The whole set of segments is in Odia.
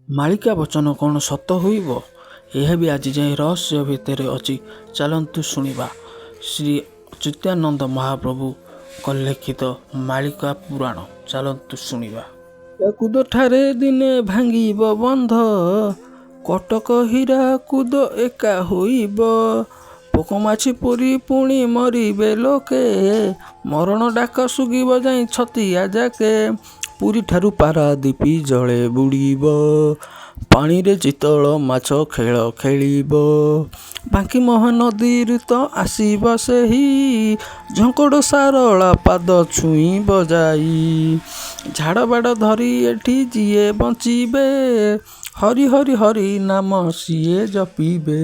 ମାଳିକା ବଚନ କ'ଣ ସତ ହୋଇବ? ଏହା ବି ଆଜି ଯାଏଁ ରହସ୍ୟ ଭିତରେ ଅଛି। ଚାଲନ୍ତୁ ଶୁଣିବା ଶ୍ରୀ ଅଚ୍ୟୁତାନନ୍ଦ ମହାପ୍ରଭୁଙ୍କ ଲିଖିତ ମାଳିକା ପୁରାଣ। ଚାଲନ୍ତୁ ଶୁଣିବା। ହୀରାକୁଦଠାରେ ଦିନେ ଭାଙ୍ଗିବ ବନ୍ଧ, କଟକ ହୀରାକୁଦ ଏକା ହୋଇବ। ପୋକମାଛି ପରି ପୁଣି ମରିବେ ଲୋକେ, ମରଣ ଡାକ ଶୁଭିବ ଯାଇ ଛତିଆ ଯାକେ। ପୁରୀଠାରୁ ପାରାଦୀପ ଜଳେ ବୁଡ଼ିବ, ପାଣିରେ ଚିତଳ ମାଛ ଖେଳ ଖେଳିବ। ବାଙ୍କି ମହାନଦୀରୁ ତ ଆସିବ ସେହି, ଝଙ୍କଡ଼ ସାରଳା ପାଦ ଛୁଇଁବ ଯାଇ। ଝାଡ଼ବାଡ଼ ଧରି ଏଠି ଯିଏ ବଞ୍ଚିବେ, ହରି ହରି ହରି ନାମ ସିଏ ଜପିବେ।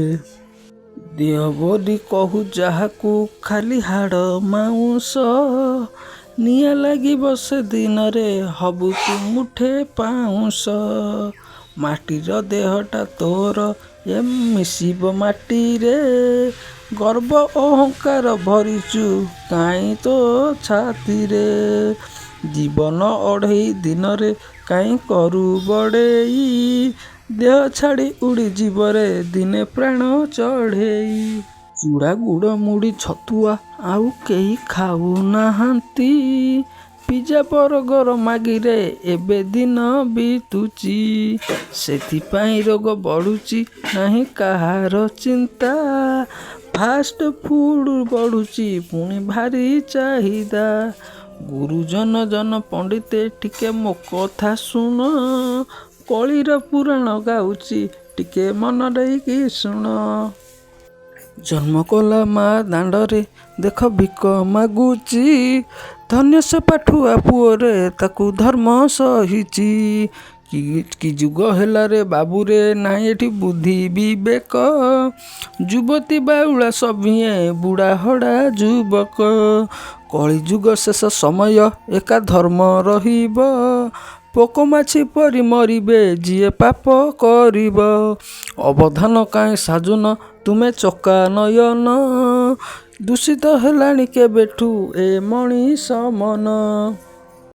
ଦେହ ବୋଲି କହୁ ଯାହାକୁ ଖାଲି ହାଡ଼ ମାଉଁସ, ନିଆଁ ଲାଗିବ ସେ ଦିନରେ ହବୁ ତୁ ମୁଠେ ପାଉଁଶ। ମାଟିର ଦେହଟା ତୋର ଏ ମିଶିବ ମାଟିରେ, ଗର୍ବ ଅହଙ୍କାର ଭରିଛୁ କାହିଁ ତୋ ଛାତିରେ। ଜୀବନ ଅଢ଼େଇ ଦିନରେ କାହିଁ କରୁ ବଡ଼େଇ, ଦେହ ଛାଡ଼ି ଉଡ଼ିଯିବରେ ଦିନେ ପ୍ରାଣ ଚଢ଼େଇ। ଚୁଡ଼ା ଗୁଡ଼ ମୁଢ଼ି ଛତୁଆ ଆଉ କେହି ଖାଉନାହାନ୍ତି, ପିଜା ବର୍ଗର ମାଗିରେ ଏବେ ଦିନ ବିତୁଛି। ସେଥିପାଇଁ ରୋଗ ବଢ଼ୁଛି ନାହିଁ କାହାର ଚିନ୍ତା, ଫାଷ୍ଟ ଫୁଡ଼ ବଢ଼ୁଛି ପୁଣି ଭାରି ଚାହିଦା। ଗୁରୁଜନ ଜନ ପଣ୍ଡିତେ ଟିକେ ମୋ କଥା ଶୁଣ, କଳିର ପୁରାଣ ଗାଉଛି ଟିକେ ମନ ଦେଇକି ଶୁଣ। ଜନ୍ମ କଲା ମା ଦାଣ୍ଡରେ ଦେଖ ଭିକ ମାଗୁଛି, ଧନ୍ୟ ସେ ପାଠୁଆ ପୁଅରେ ତାକୁ ଧର୍ମ ସହିଛି। କି ଯୁଗ ହେଲାରେ ବାବୁରେ, ନାହିଁ ଏଠି ବୁଦ୍ଧି ବିବେକ। ଯୁବତୀ ବାଉଳା ସଭିଏଁ ବୁଢ଼ା ହଡ଼ା ଯୁବକ। କଳିଯୁଗ ଶେଷ ସମୟ ଏକା ଧର୍ମ ରହିବ, ପୋକମାଛି ପରି ମରିବେ ଯିଏ ପାପ କରିବ। ଅବଧାନ କାହିଁ ସାଜୁନ ତୁମେ ଚକା ନୟନ, ଦୂଷିତ ହେଲାଣି କେବେଠୁ ଏ ମଣିଷ ମନ।